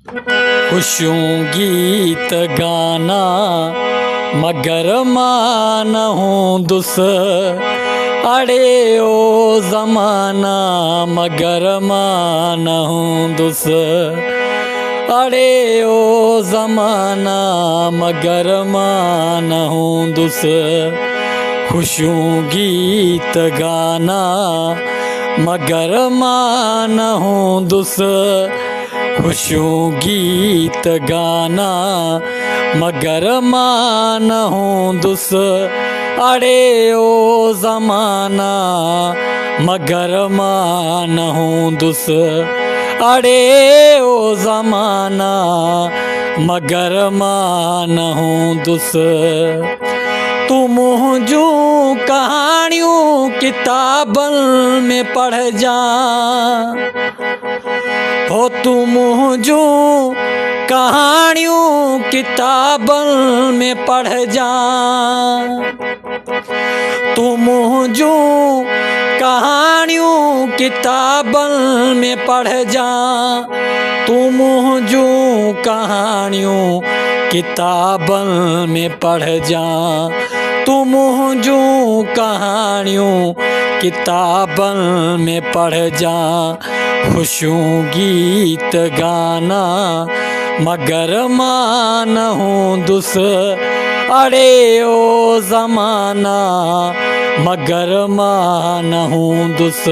خوشيون گيت گانا مگر مان نه هوندس اڙي او زمانا مگر مان نه هوندس اڙي او زمانا مگر مان نه هوندس خوشيون گيت گانا مگر مان نه هوندس خوشيون گيت گانا مگر مان نه هوندس اڙي او زمانا مگر مان نه هوندس اڙي او زمانا مگر مان نه هوندس تون منهنجون ڪهاڻيون ڪتابن ۾ پڙهجان هو تون منهنجون ڪهاڻيون ڪتابن ۾ پڙهجان تون منهنجون ڪهاڻيون ڪتابن ۾ پڙهجان تون منهنجون ڪهاڻيون ڪتابن ۾ پڙهجان تون منهنجون ڪهاڻيون ڪتابن ۾ پڙهجان خوشيون گيت گانا مگر مان نه هوندس اڙي او زمانا مگر مان نه هوندس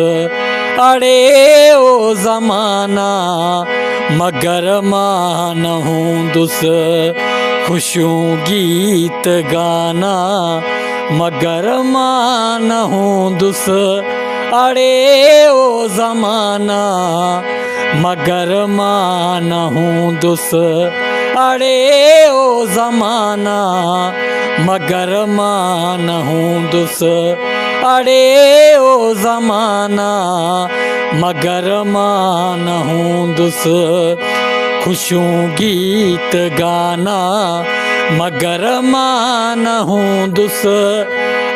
اڙي او زمانا مگر مان نه هوندس خوشيون گيت گانا مگر مان نه هوندس اڙي او زمانا مگر مان نه هوندس اڙي او زمانا مگر مان نه هوندس اڙي او زمانا مگر مان نه هوندس خوشيون گيت گانا مگر مان نه هوندس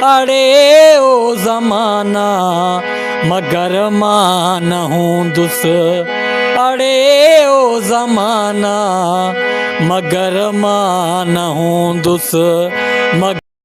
اڙي او زمانا مگر مان نه هوندس اڙي او زمانا مگر مان نه هوندس مگر.